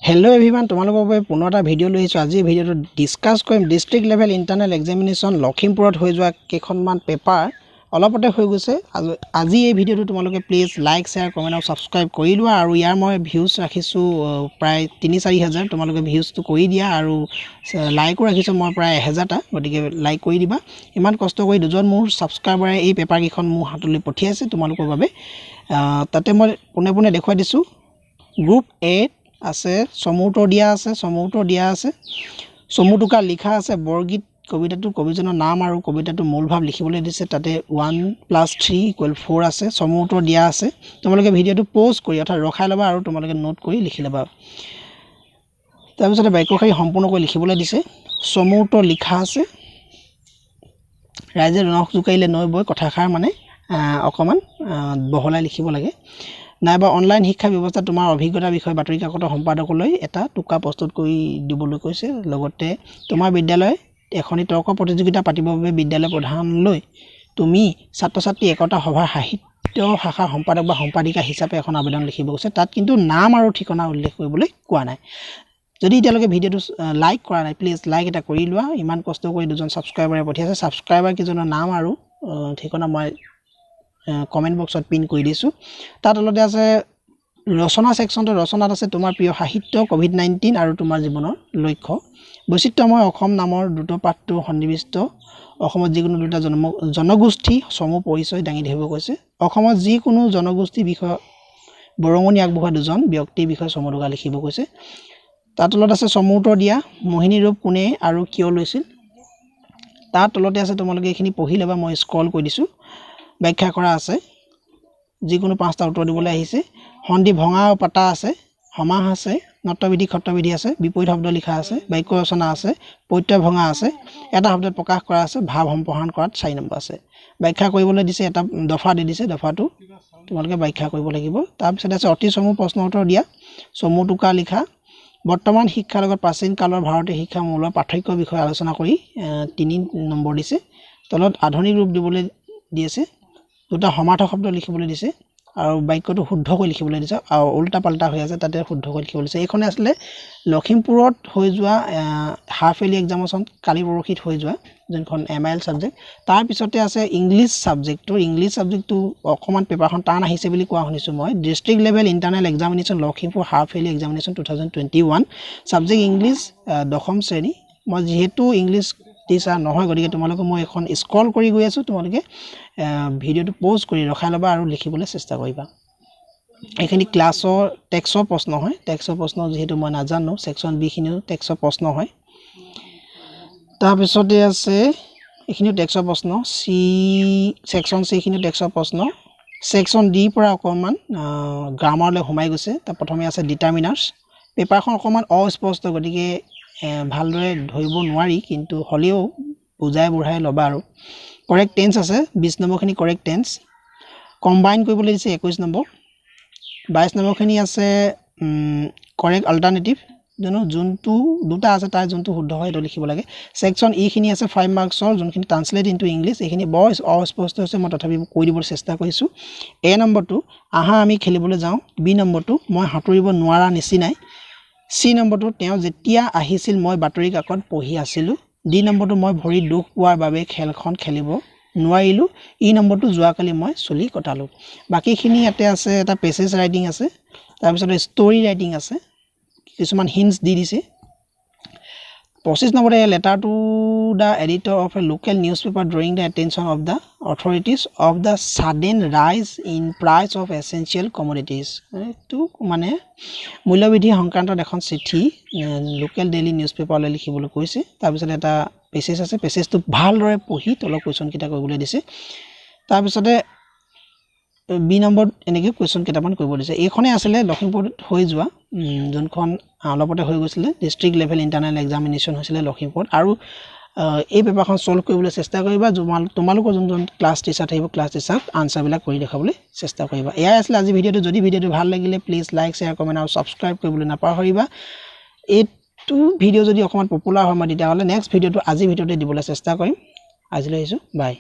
Hello' everyone, তোমালোকৰ বাবে পুনৰ এটা ভিডিঅ' লৈ আহিছোঁ। আজি এই ভিডিঅ'টো ডিছকাছ কৰিম ডিষ্ট্ৰিক্ট লেভেল ইণ্টাৰনেল এক্সামিনেশ্যন লখিমপুৰত হৈ যোৱা কেইখনমান পেপাৰ অলপতে হৈ গৈছে। আজি এই ভিডিঅ'টো তোমালোকে প্লিজ লাইক, শ্বেয়াৰ, কমেণ্ট আৰু ছাবস্ক্ৰাইব কৰি লোৱা। আৰু ইয়াৰ মই ভিউজ ৰাখিছোঁ প্ৰায় 3-4 হাজাৰ, তোমালোকে ভিউজটো কৰি দিয়া। আৰু লাইকো ৰাখিছোঁ মই প্ৰায় 1000টা, গতিকে লাইক কৰি দিবা। ইমান কষ্ট কৰি দুজন মোৰ ছাবস্ক্ৰাইবাৰে এই পেপাৰকেইখন মোৰ হাতলৈ পঠিয়াইছে তোমালোকৰ বাবে। তাতে মই পোনে পোনে দেখুৱাই দিছোঁ। গ্ৰুপ এ আছে, চমু উত্তৰ দিয়া আছে, চমু উত্তৰ দিয়া আছে, চমু টোকা লিখা আছে, বৰগীত কবিতাটো কবিজনৰ নাম আৰু কবিতাটোৰ মূল ভাৱ লিখিবলৈ দিছে। তাতে 1 + 3 = 4 আছে, চমু উত্তৰ দিয়া আছে। তোমালোকে ভিডিঅ'টো প'জ কৰি অৰ্থাৎ ৰখাই ল'বা আৰু তোমালোকে নোট কৰি লিখি ল'বা। তাৰপিছতে বাক্যশাৰী সম্পূৰ্ণকৈ লিখিবলৈ দিছে, চমু উত্তৰ লিখা আছে। ৰাইজে নখ জোকাৰিলে নৈ বৈ কথাষাৰ মানে অকণমান বহলাই লিখিব লাগে। নাইবা অনলাইন শিক্ষা ব্যৱস্থা তোমাৰ অভিজ্ঞতাৰ বিষয়ে বাতৰি কাকতৰ সম্পাদকলৈ এটা টোকা প্ৰস্তুত কৰি দিবলৈ কৈছে। লগতে তোমাৰ বিদ্যালয় এখনি তৰ্ক প্ৰতিযোগিতা পাতিবৰ বাবে বিদ্যালয় প্ৰধানলৈ তুমি ছাত্ৰ ছাত্ৰী একতা সভাৰ সাহিত্য শাখাৰ সম্পাদক বা সম্পাদিকা হিচাপে এখন আবেদন লিখিব কৈছে। তাত কিন্তু নাম আৰু ঠিকনা উল্লেখ কৰিবলৈ কোৱা নাই। যদি এতিয়ালৈকে ভিডিঅ'টো লাইক কৰা নাই, প্লিজ লাইক এটা কৰি লোৱা। ইমান কষ্ট কৰি দুজন ছাবস্ক্ৰাইবাৰে পঠিয়াইছে। ছাবস্ক্ৰাইবাৰ কেইজনৰ নাম আৰু ঠিকনা মই কমেণ্ট বক্সত পিন কৰি দিছোঁ। তাৰ তলতে আছে ৰচনা ছেকশ্যনটো। ৰচনাত আছে তোমাৰ প্ৰিয় সাহিত্য, ক'ভিড-19 আৰু তোমাৰ জীৱনৰ লক্ষ্য, বৈচিত্ৰ্যময় অসম নামৰ দুটা পাঠটো সন্নিৱিষ্ট অসমত যিকোনো দুটা জনগোষ্ঠী চমু পৰিচয় দাঙি ধৰিব কৈছে। অসমত যিকোনো জনগোষ্ঠীৰ বিষয়ে বৰঙণি আগবঢ়োৱা দুজন ব্যক্তিৰ বিষয়ে চমু টোকা লিখিব কৈছে। তাৰ তলত আছে চমু উত্তৰ দিয়া, মোহিনী ৰূপ কোনে আৰু কিয় লৈছিল। তাৰ তলতে আছে, তোমালোকে এইখিনি পঢ়ি ল'বা, মই স্ক্ৰল কৰি দিছোঁ। ব্যাখ্যা কৰা আছে, যিকোনো 5টা উত্তৰ দিবলৈ আহিছে। সন্ধি ভঙা আৰু পাতা আছে, সমাস আছে, নত্ৰবিধি খত্ৰবিধি আছে, বিপৰীত শব্দ লিখা আছে, বাক্য ৰচনা আছে, প্ৰত্যয় ভঙা আছে, এটা শব্দত প্ৰকাশ কৰা আছে, ভাৱ সম্প্ৰসাৰণ কৰাত 4 নম্বৰ আছে। ব্যাখ্যা কৰিবলৈ দিছে, এটা দফা দি দিছে, দফাটো তোমালোকে ব্যাখ্যা কৰিব লাগিব। তাৰপিছত আছে অতি চমু প্ৰশ্ন উত্তৰ দিয়া, চমু টোকা লিখা, বৰ্তমান শিক্ষাৰ লগত প্ৰাচীন কালৰ ভাৰতীয় শিক্ষা মূলৰ পাৰ্থক্যৰ বিষয়ে আলোচনা কৰি 3 নম্বৰ দিছে। তলত আধুনিক ৰূপ দিবলৈ দি আছে, দুটা সমাৰ্থক শব্দ লিখিবলৈ দিছে আৰু বাক্যটো শুদ্ধকৈ লিখিবলৈ দিছে আৰু উল্টা পাল্টা হৈ আছে, তাতে শুদ্ধকৈ লিখিবলৈ দিছে। এইখনে আছিলে লখিমপুৰত হৈ যোৱা হাফ ইয়াৰলি এক্সামচন কালি পৰহিত হৈ যোৱা যোনখন এম I L subject. তাৰপিছতে আছে ইংলিছ ছাবজেক্টটো। ইংলিছ ছাবজেক্টটো অকণমান পেপাৰখন টান আহিছে বুলি কোৱা শুনিছোঁ মই। District level internal examination Lakhimpur half yearly examination 2021, subject English, দশম শ্ৰেণী। মই যিহেতু ইংলিছ টিচাৰ নহয়, গতিকে তোমালোকে মই এখন স্ক্ৰল কৰি গৈ আছোঁ, তোমালোকে ভিডিঅ'টো প'জ কৰি ৰখাই ল'বা আৰু লিখিবলৈ চেষ্টা কৰিবা। এইখিনি ক্লাছৰ টেক্সৰ প্ৰশ্ন হয়। টেক্সৰ প্ৰশ্ন যিহেতু মই নাজানো, ছেকশ্যন বিখিনিও টেক্সৰ প্ৰশ্ন হয়। তাৰপিছতে আছে এইখিনিও টেক্সৰ প্ৰশ্ন, চি ছেকশ্যন চিখিনিও টেক্সৰ প্ৰশ্ন। ছেকশ্যন ডিৰ পৰা অকণমান গ্ৰামাৰলৈ সোমাই গৈছে। তাৰ প্ৰথমে আছে ডিটাৰমিনাৰ্ছ। পেপাৰখন অকণমান অস্পষ্ট, গতিকে ভালদৰে ধৰিব নোৱাৰি, কিন্তু হ'লেও বুজাই বঢ়াই ল'বা। আৰু কৰেক্ট টেন্স আছে, 20 নম্বৰখিনি কৰেক্ট টেন্স কম্বাইন কৰিবলৈ দিছে 21 নম্বৰ। 22 নম্বৰখিনি আছে কৰেক্ট অল্টাৰনেটিভ, জানো যোনটো দুটা আছে তাৰ যোনটো শুদ্ধ হয় সেইটো লিখিব লাগে। ছেকশ্যন ইখিনি আছে 5 মাৰ্কছৰ, যোনখিনি ট্ৰান্সলেট ইনটু ইংলিছ। এইখিনি বৰ অস্পষ্ট হৈছে, মই তথাপি কৈ দিবলৈ চেষ্টা কৰিছোঁ। এ নম্বৰটো, আহা আমি খেলিবলৈ যাওঁ। বি নম্বৰটো, মই সাঁতুৰিব নোৱাৰা নিচিনাই। চি নম্বৰটো, তেওঁ যেতিয়া আহিছিল মই বাতৰি কাকত পঢ়ি আছিলোঁ। ডি নম্বৰটো, মই ভৰিত দুখ পোৱাৰ বাবে খেলখন খেলিব নোৱাৰিলোঁ। ই নম্বৰটো, যোৱাকালি মই চুলি কটালোঁ। বাকীখিনি ইয়াতে আছে, এটা পেছেজ ৰাইটিং আছে, তাৰপিছতে ষ্টৰি ৰাইটিং আছে, কিছুমান হিণ্টছ দি দিছে। 25 নম্বৰতে letter to the editor of a local newspaper drawing the attention of the authorities of the sudden rise in price of essential commodities। এইটো মানে মূল্যবৃদ্ধি সংক্ৰান্তত এখন চিঠি লোকেল ডেইলি নিউজ পেপাৰলৈ লিখিবলৈ কৈছে। তাৰপিছত এটা পেছেজ আছে, পেছেজটো ভালদৰে পঢ়ি তলৰ কুৱেশ্যনকেইটা কৰিবলৈ দিছে। তাৰপিছতে বি নম্বৰত এনেকৈ কুৱেশ্যন কেইটামান কৰিব দিছে। এইখনেই আছিলে লখিমপুৰত হৈ যোৱা, যোনখন অলপতে হৈ গৈছিলে, ডিষ্ট্ৰিক্ট লেভেল ইণ্টাৰনেল এক্সামিনেশ্যন হৈছিলে লখিমপুৰত। আৰু এই পেপাৰখন ছল্ভ কৰিবলৈ চেষ্টা কৰিবা। তোমালোকৰ যোনজন ক্লাছ টিচাৰ থাকিব, ক্লাছ টিচাৰক আনচাৰবিলাক কৰি দেখাবলৈ চেষ্টা কৰিবা। এয়াই আছিলে আজি ভিডিঅ'টো। যদি ভিডিঅ'টো ভাল লাগিলে প্লিজ লাইক, শ্বেয়াৰ, কমেণ্ট আৰু ছাবস্ক্ৰাইব কৰিবলৈ নাপাহৰিবা। এইটো ভিডিঅ' যদি অকণমান পপুলাৰ হয়, মই তেতিয়াহ'লে নেক্সট ভিডিঅ'টো আজিৰ ভিডিঅ'তে দিবলৈ চেষ্টা কৰিম। আজিলৈ আহিছোঁ, বাই।